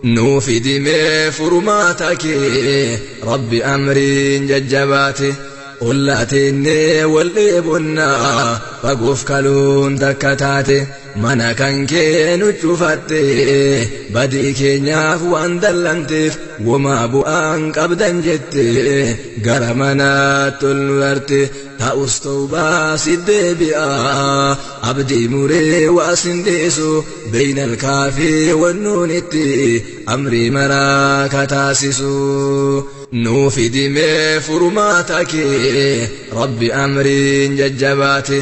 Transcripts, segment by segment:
Nuuf hidimee furmaata kee Rabbi amriin jajjabaate. Ollaatinnee wal dheebonnaa fagoof kaluun takka taate mana kan kee nu cufatte badii keenyaaf waan dallanteef womaa bu'aan qabdan jette gara manaatti ol nu darte ta'us tawbaa si deebi'a abdii muree waa sin dhiisu beeynal kaafii wannuunitti amrii maraa kataasisu. Nuuf hidimee furmaata kee Rabbi amriin jajjabaate.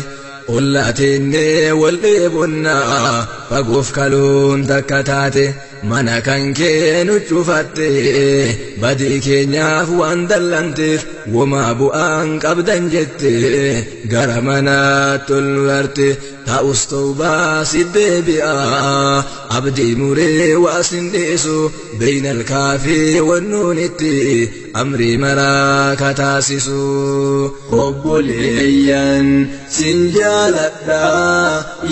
Ollaatinnee wal dheebonnaa fagoof kaluun takka taate mana kan kee nu cufatte badii keenyaaf waan dallanteef womaa bu'aan qabdan jette gara manaatti ol nu darte ta'us tawbaa si deebi'a abdii muree waa sin dhiisu beeynal kaafii wannuunitti amrii maraa kataasisu. Obboleeyyan sin jaaladha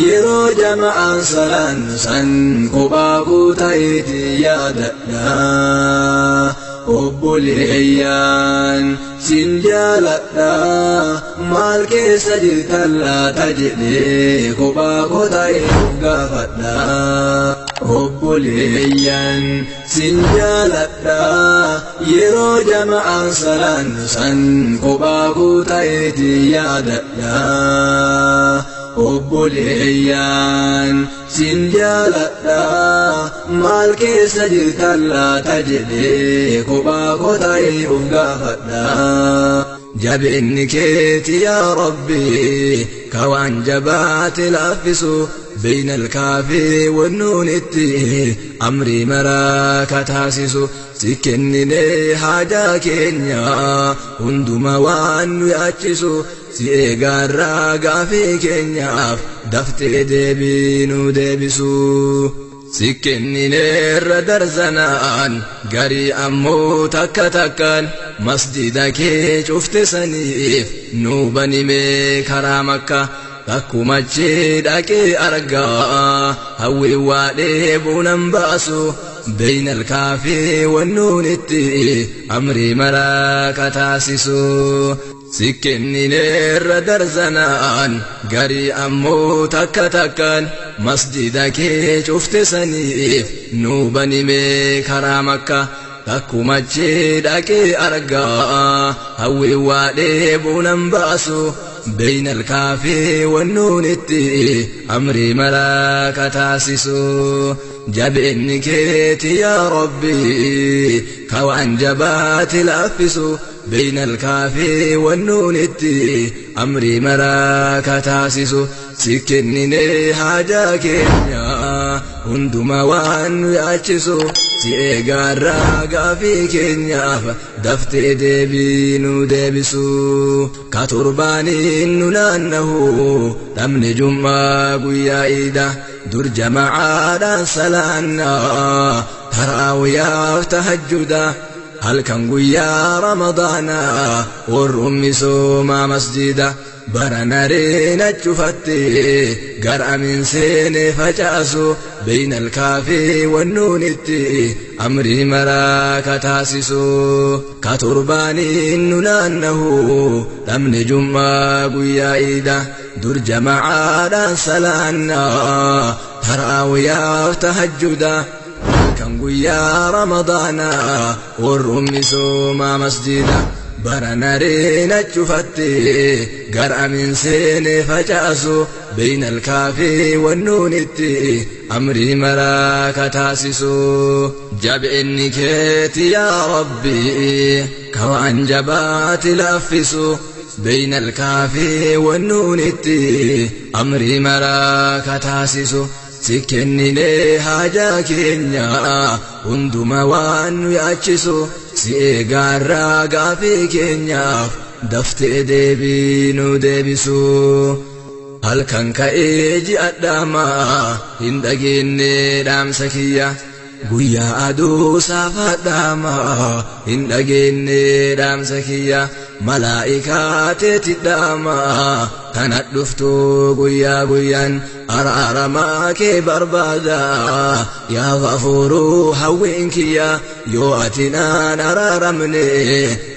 yeroo jama'aan salaan san kophaa koo ta'eeti yaadadha. Obboleeyyan sin jaaladha maal keessa jirtan laata jedhee kophaa koo ta'ee gaafadha. Obboleeyyan sin jaaladha yeroo jama'aan salaan san kophaa koo ta'eeti yaadadha. Obboleeyyan sin jaaladha maal keessa jirtan laata jedhee kophaa koo ta'ee of gaafadha. Jabinni keeti yaa Rabbi ka waan jabaate laaffisu beeynal kaafii wannuunitti amrii maraa kataasisu si kenninee haajaa keenya hunduma waan nu yaachisu si eegaarraa gaafii keenyaaf daftee deebii nu deebisu. Si kennineerra darzanaan garii ammoo takka takkaan masjida kee cufte saniif nuu banimee karaa makka takkumachi dhaqee argaa hawwi waa dheebuu nan baasu beeynal kaafii wannuunitti amrii maraa kataasisu. Si kennineerra darzanaan garii ammoo takka takkaan masjida kee cufte saniif nuu banimee karaa makka takkumachi dhaqee argaa hawwi waa dheebuu nan baasu beeynal kaafii wannuunitti amrii maraa kataasisu. Jabinni keeti yaa Rabbi ka waan jabaate laaffisu beeynal kaafii wannuunitti amrii maraa kataasisu si kenninee haajaa keenya hunduma waan nu yaachisu si eegaarraa gaafii keenyaaf daftee deebii nu deebisu. Ka torbaaniin nu naannahu dhabne jummaa guyyaa iida dur jama'aadhaan salaannaa taraawiyaaf tahajjuda halkan guyyaa ramadaanaa warrummi soomaa masjida bara nareena cufatte gara min seene facaasu beeynal kaafii wannuunitti amrii maraa kataasisu. Ka torbaaniin nu naannahu dhabne jummaa guyyaa iida dur jama'aadhaan salaannaa taraawiyaaf tahajjuda halkan guyyaa ramadaanaa warrummi soomaa masjida bara nareena cufatte gara min seene facaasu beeynal kaafii wannuunitti amrii maraa kataasisu. Jabinni keeti yaa Rabbi ka waan jabaate laaffisu beeynal kaafii wannuunitti amrii maraa kataasisu. Si kenninee haajaa keenya hunduma waan nu yaachisu si eegaarraa gaafii keenyaaf daftee deebii nu deebisu. Halkan ka'ee ji'a dhaamaa hin dhageenye dhaamsa kiyya guyyaa aduu saafadhaamaa hin dhageenye dhaamsa kiyya malaa'ikaa teeti dhaamaa Tana dhuftu guyyaa guyyaan araaramaa kee barbaada. Yaa Ghafuuruu hawwiin kiyya yoo ati naan araaramne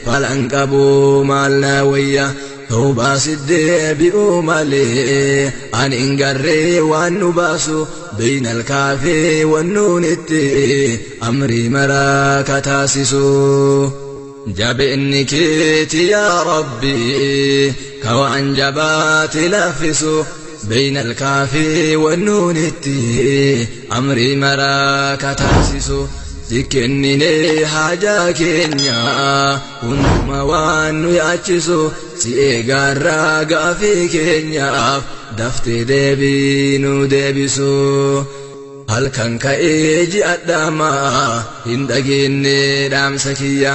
falan qabu maal na wayya. Tawbaa si deebi'uu malee ani hin garree waan nu baasu beeyna alkaafee wannuunitti amrii maraa kataasisu. Jabeenni keeti yaa Rabbi ka waan jabaate laaffisu beeyna alkaafee wannuunitti amrii maraa kataasisu. Si kenninee haajaa keenya hunduma waan nu yaachisu si eegaarraa gaafii keenyaaf daftee deebii nu deebisu. Halkan ka'ee ji'adhaamaa hin dhageenye dhaamsa kiyya.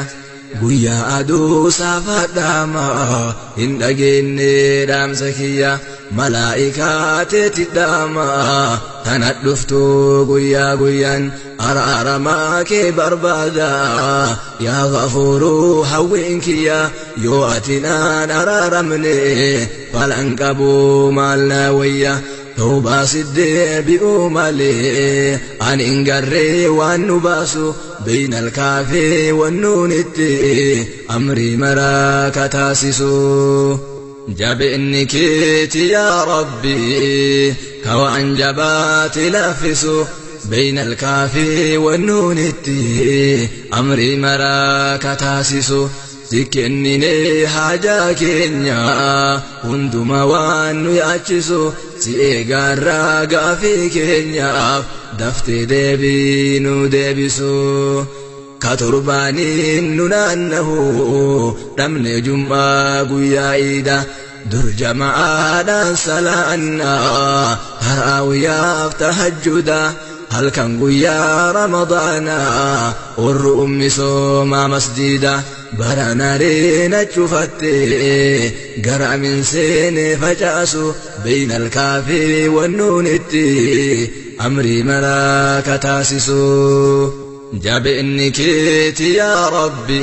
Guyyaa aduu saafadhaamaa hin dhageenye dhaamsa kiyya. Malaa'ikaa teeti dhaamaa tana dhuftu guyyaa guyyaan araaramaa kee barbaada. Yaa Ghafuuruu hawwiin kiyya yoo ati naan araaramne falan qabu maal na wayya. Tawbaa si deebi'uu malee ani hin garree waan nu baasu beeyna alkaafee wannuunitti amrii maraa kataasisu. Jabeenni keeti yaa Rabbi ka waan jabaate laaffisu beeyna alkaafee wannuunitti amrii maraa kataasisu. Si kenninee haajaa keenya hunduma waan nu yaachisu si eegaarraa gaafii keenyaaf daftee deebii nu deebisu. Ka torbaaniin nu naannahu dhabne jum'aa guyyaa iida dur jama'aadhaan salaannaa taraawiyaaf tahajjuda. Halkan guyyaa Ramadaanaa warri ummi soomaa masjiida barana reena cufatte gara min seene facaasu beeyna alkaafee wannuunitti amrii maraa kataasisu. Jabeenni keeti yaa Rabbi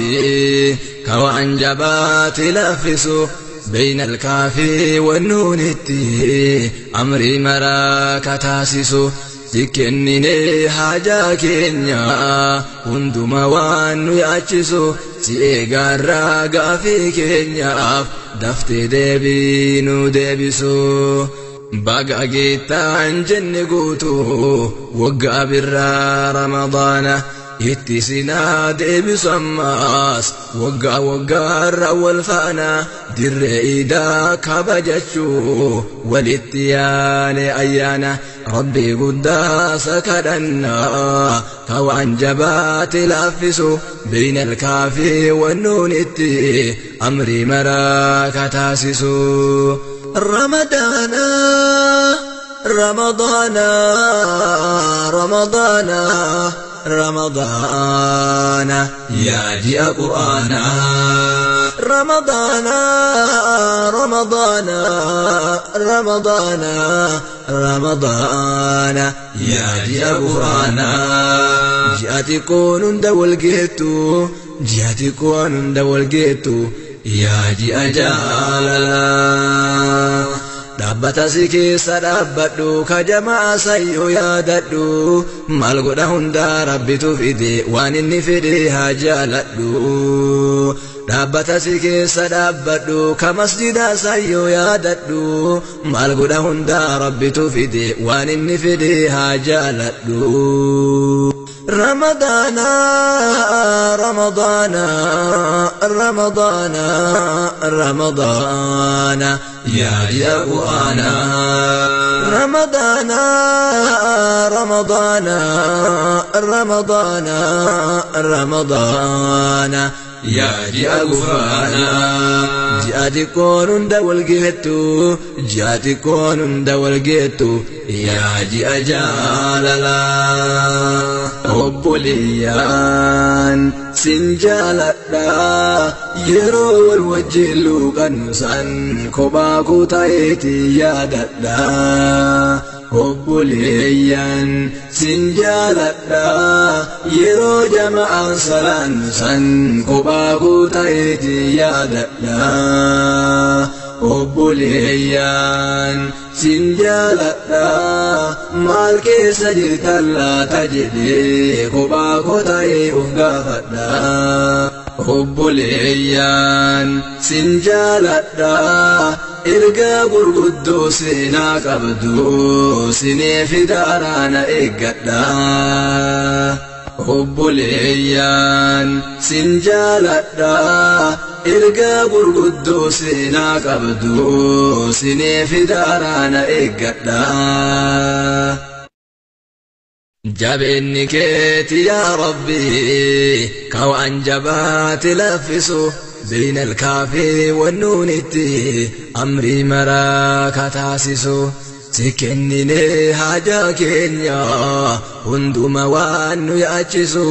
ka waan jabaate laaffisu beeyna alkaafee wannuunitti amrii maraa kataasisu. Si kenninee haajaa keenya hunduma waan nu yaachisu si eegaarraa gaafii keenyaaf daftee deebii nu deebisu. Baga geettaan jenne guutuu waggaa birraa Ramadaana itti sinaa deebisu ammaas waggaa waggaarra wal faana dirree iidaa kabajachuu walitti yaane ayyaana Rabbii guddaa sakadhannaa ka waan jabaate laaffisu beeyna alkaafee wannuunitti amrii maraa kataasisu. Ramadaana Ramadaana Ramadaana Ramadaana yaa ji'a Qur'aanaa. Ramadaana Ramadaana Ramadaana Ramadaana yaa ji'a Qur'aanaa. Ji'a xiqqoon hunda wal geettu ji'a xiqqoon hunda wal geettu yaa ji'a jaalalaa. Dhaabbata si keessa dhaabbadhu ka jamaa sayyoo yaadadhu maal godha hundaa Rabbitu fide waan inni fide haa jaaladhu. Dhaabbata si keessa dhaabbadhu ka masjida sayyoo yaadadhu maal godha hundaa Rabbitu fide waan inni fide haa jaaladhu. Ramadaana Ramadaana Ramadaana Ramadaana yaa ji'a Qur'aanaa. Ramadaana Ramadaana Ramadaana Ramadaana yaa ji'a Gufraanaa. Ji'a xiqqoon hunda wal geettu ji'a xiqqoon hunda wal geettu yaa ji'a jaalalaa. Obboleeyyaan sin jaaladha yeroo wal wajjin luuqannu san kophaa koo ta'eeti yaadadha. Obboleeyyan sin jaaladha yeroo jama'aan salaannu san kophaa koo ta'eeti yaadadha. Obboleeyyan sin jaaladha, maal keessa jirtan laata jedhee kophaa koo ta'ee of gaafadha. Obboleeyyan sin jaaladha, ergaa gurguddoo seenaa qabdu sinee fidaaraana eeggadha. Obboleeyyan sin jaaladha, ergaa gurguddoo seenaa qabdu sinee fidaaraana eeggadha. Jabeenni keeti yaa Rabbi ka waan jabaate laffisu, beeyna alkaafii wannuunitti amrii maraa ka taasisu. Si kenninee haajaa keenya hunduma waan nu yaachisu,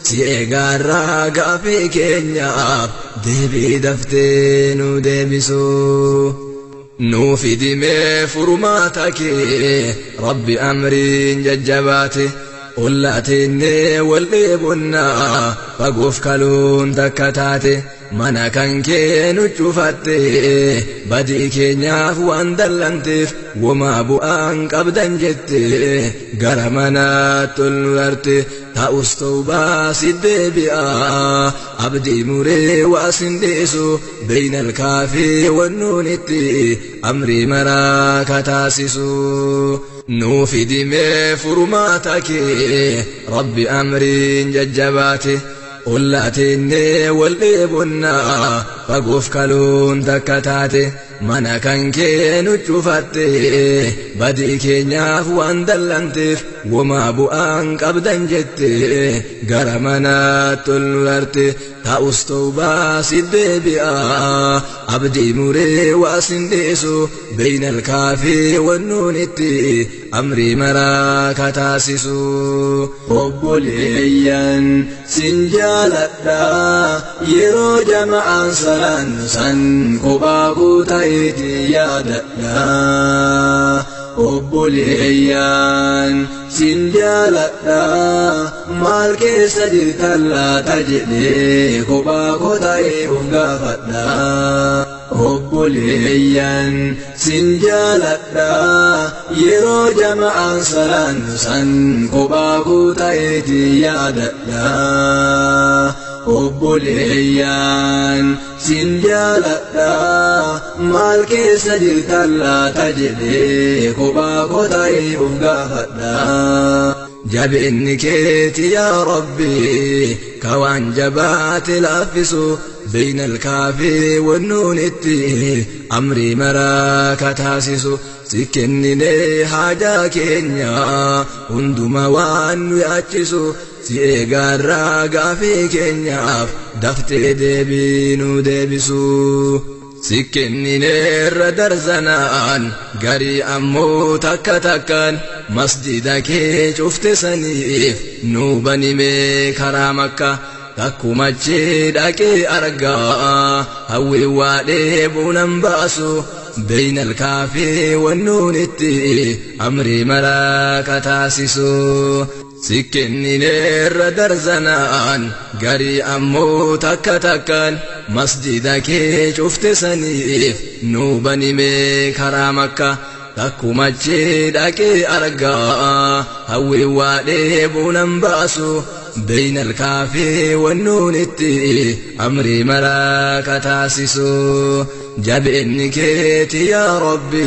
si eegaarraa gaafii keenyaaf deebii daftee nu deebisu. Nuu fidimee furmaata kee Rabbi amriin jajjabaate, ollaatinnee wal dheebonnaa fagoof kaluun takka taate, mana kan kee nu cufatte badii keenyaaf waan dallanteef womaa bu'aan qabdan jette gara manaatti ol nu darte. Ta'us tawbaa si deebi'a abdii muree waa sin dhiisu, beeyna alkaafii wannuunitti amrii maraa ka taasisu. Nuu fidimee furmaata kee Rabbi amriin jajjabaate, ollaatinnee wal dheebonnaa fagoof kaluun takka taate, mana kan kee nu cufatte badii keenyaaf waan dallanteef womaa bu'aan qabdan jette gara manaatti ol nu darte. Ta'us tawbaa si deebi'a abdii muree waa sin dhiisu, beeyna alkaafii wannuunitti amrii maraa ka taasisu. Obboleeyyan sin jaaladha, yeroo jama'aan salaannu san kophaa koo ta'eeti yaadadha. Obboleeyyan sin jaaladha, maal keessa jirtan laata jedhee kophaa koo ta'ee of gaafadha. Obboleeyyan sin jaaladha, yeroo jama'aan salaannu san kophaa koo ta'eeti yaadadha. Obboleeyyan sin jaaladha, maal keessa jirtan laata jedhee kophaa koo ta'ee of gaafadha. Jabeenni keeti yaa Rabbi ka waan jabaate laaffisu, beeyna alkaafii wannuunitti amrii maraa ka taasisu. Si kenninee haajaa keenya hunduma waan nu yaachisu, si eegaarraa gaafii keenyaaf daftee deebii nu deebisu. Si kennineerra darzanaan garii ammoo takka takkaan masjida kee cufte saniif nuu banimee karaa Makka takkumachi dhaqee argaa hawwi waa dheebuu nan baasu, beeyna alkaafii wannuunitti amrii maraa ka taasisu. Si kennineerra darzanaan garii ammoo takka takkaan masjida kee cufte saniif nuu banimee karaa Makka takkumachi dhaqee argaa hawwi waa dheebuu nan baasu, beeyna alkaafii wannuunitti amrii maraa ka taasisu. Jabeenni keeti yaa Rabbi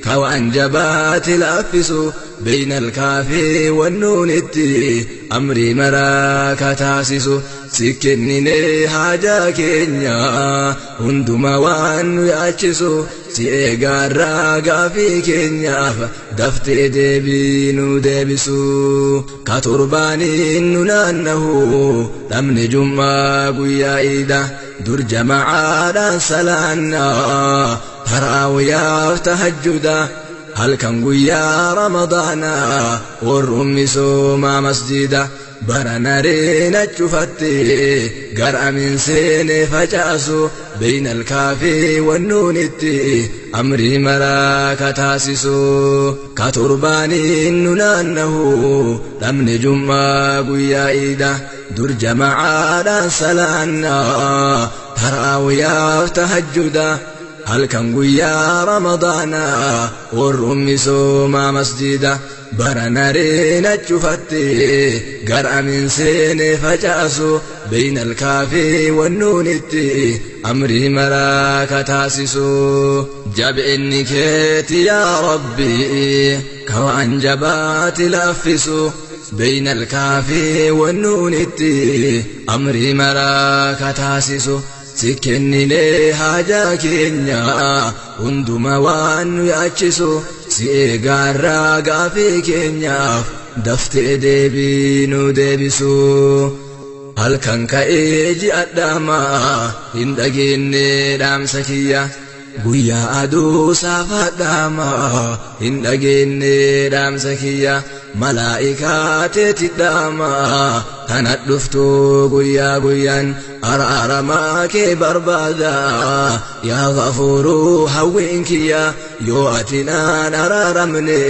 ka waan jabaate laaffisu, beeyna alkaafii wannuunitti amrii maraa ka taasisu. Si kenninee haajaa keenya hunduma waan nu yaachisu, si eegaarraa gaafii keenyaaf daftee deebii nu deebisu. Ka torbaaniin nu naannahu dhabne jummaa guyyaa iida dur jama'aadhaan salaannaa taraawiyaaf tahajjuda, halkan guyyaa Ramadaanaa warrummi soomaa masjida bara nareena cufatte gara min seene facaasu, beeyna alkaafii wannuunitti amrii maraa ka taasisu. Ka torbaaniin nu naannahu dhabne jummaa guyyaa iida dur jama'aadhaan salaannaa taraawiyaaf tahajjuda, Halkan guyyaa Ramadaana warrummi soomaa masjida barana reena cufatte gar'amin seene facaasu beeyna alkaafii wannuunitti amrii maraa kataasisu. Jabeenni keeti yaa Rabbi ka waan jabaati laaffisu beeyna alkaafii wannuunitti amrii maraa kataasisu. Si kenninee haajaa keenya hunduma waan nu yaachisu si eegaarraa gaafii keenyaaf daftee deebii nu deebisu. Halkan ka'ee ji'adhaamaa hin dhageenye dhaamsa kiyya. Guyyaa aduu saafadhaamaa hin dhageenye dhaamsa kiyya. Malaa'ikaa teetidhaamaa tana dhuftu guyyaa guyyaan araaramaa kee barbaada. Yaa Ghafuuruu hawwiin kiyya yoo ati naan araaramne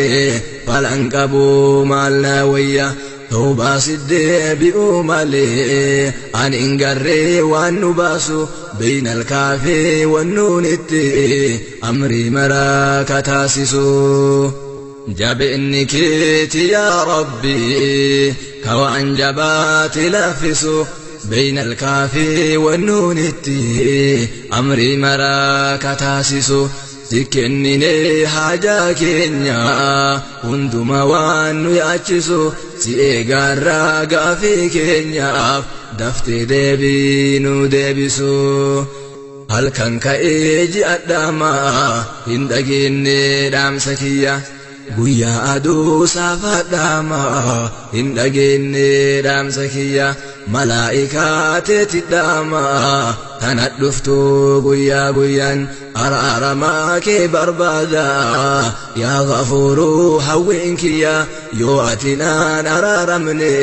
falan qabu maal na wayya. Tawbaa si deebi'uu malee ani hin garree waan nu baasu beeyna alkaafii wannuunitti amrii maraa kataasisu. Jabeenni keeti yaa Rabbi ka waan jabaati laaffisu beeyna alkaafii wannuunitti amrii maraa kataasisu. Si kenninee haajaa keenya hunduma waan nu yaachisu si eegaarraa gaafii keenyaaf daftee deebii nu deebisu. Halkan ka'ee ji'adhaamaa hin dhageenye dhaamsa kiyya. Guyyaa aduu saafadhaamaa hin dhageenye dhaamsa kiyya. Malaa'ikaa teetidhaamaa tana dhuftu guyyaa guyyaan araaramaa kee barbaada. Yaa Ghafuuruu hawwiin kiyya yoo ati naan araaramne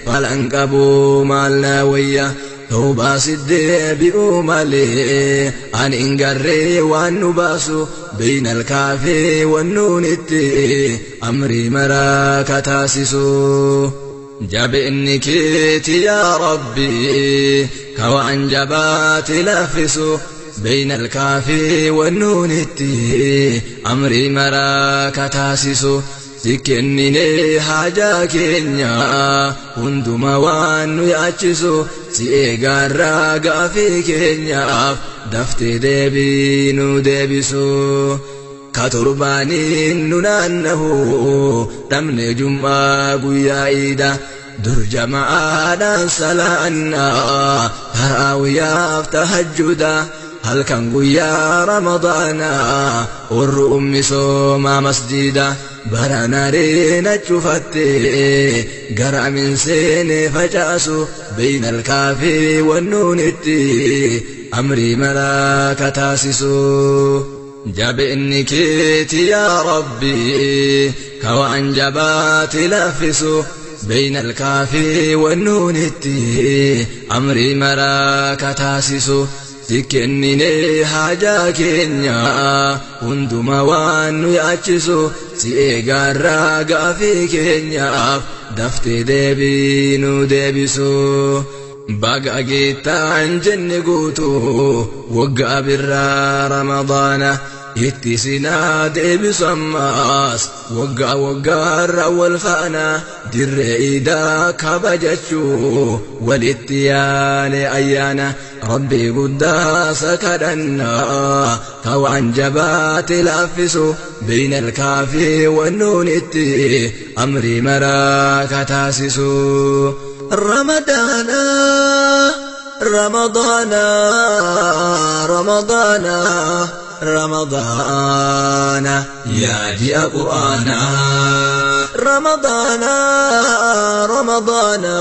falan qabu maal na wayya. Tawbaa si deebi'uu malee ani hin garree waan nu baasu beeyna alkaafii wannuunitti amrii maraa kataasisu. Jabeenni keeti yaa Rabbi ka waan jabaati laaffisu beeyna alkaafii wannuunitti amrii maraa kataasisu. Si kenninee haajaa keenya hunduma waan nu yaachisu si eegaarraa gaafii keenyaaf daftee deebii nu deebisu. Ka torbaaniin nu naannahu dhabne jum'aa guyyaa iida dur jama'aadhaan salaannaa taraawiyaaf tahajjuda. Halkan guyyaa Ramadaana warri ummi soomaa masjida barana reena cufatte gar'amin seene facaasu beeyna alkaafii wannuunitti amrii maraa kataasisu. Jabeenni keeti yaa Rabbi ka waan jabaati laaffisu beeyna alkaafii wannuunitti amrii maraa kataasisu. Si kenninee haajaa keenya hunduma waan nu yaachisu si eegaarraa gaafii keenyaaf daftee deebii nu deebisu. Baga geettaan jenne guutuu waggaa birraa Ramadaana itti sinaa deebisu ammaas waggaa waggaarra wal faana dirree iidaa kabajachuu walitti yaane ayyaana Rabbii guddaa sakadhannaa ka waan jabaate laaffisu beeyna alkaafii wannuunitti amrii maraa kataasisu. Ramadaana Ramadaana Ramadaana Ramadaana yaa ji'a Qur'aanaa. Ramadaana Ramadaana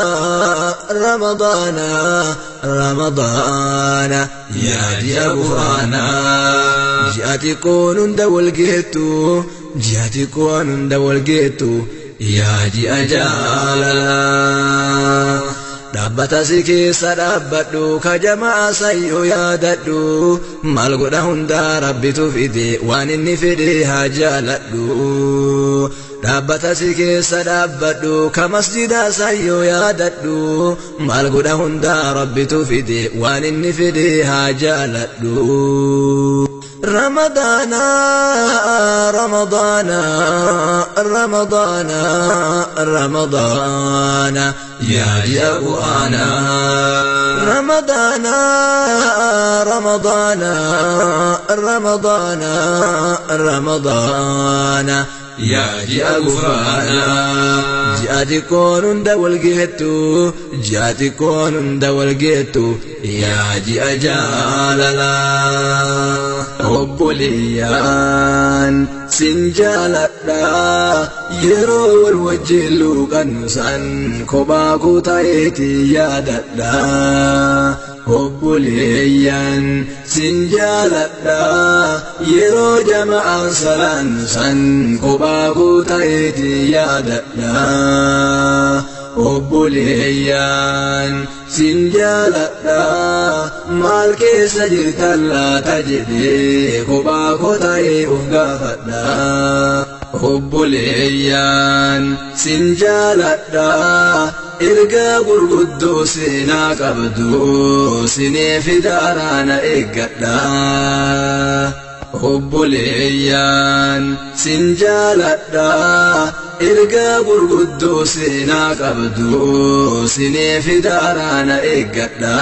Ramadaana Ramadaana yaa ji'a Qur'aanaa. Ji'a xiqqoon hunda wal geettu ji'a xiqqoon hunda wal geettu yaa ji'a jaalalaa. Dhaabbata si keessa dhaabbadhu ka jamaa sayyoo yaadadhu maal godha hundaa Rabbitu fide waan inni fedhe haa jaaladhu. Dhaabbata si keessa dhaabbadhu ka masjida sayyoo yaadadhu maal godha hundaa Rabbitu fide waan inni fedhe haa jaaladhu. Ramadaana, Ramadaana, Ramadaana, Ramadaana, yaa ji'a Qur'aana. Ramadaana, Ramadaana, Ramadaana, Ramadaana, yaa ji'a gufraana. Ji'a xiqqoon hunda wal geettu, ji'a xiqqoon hunda wal geettu, yaa ji'a jaalalaa. Obboleeyyaan sin jaaladha, yeroo wal wajjin luuqannu san kophaa koo ta'eeti yaadadha. Obboleeyyan sin jaaladha, yeroo jama'aan salaannu san kophaa koo ta'eeti yaadadha. Obboleeyyan sin jaaladha, maal keessa jirtan laata jedhee kophaa koo ta'ee of gaafadha. Obboleeyyan sin jaaladha, ergaa gurguddoo seenaa qabdu sinee fidaaraana eeggadha. Obboleeyyan sin jaaladha, ergaa gurguddoo seenaa qabdu sinee fidaaraana eeggadha.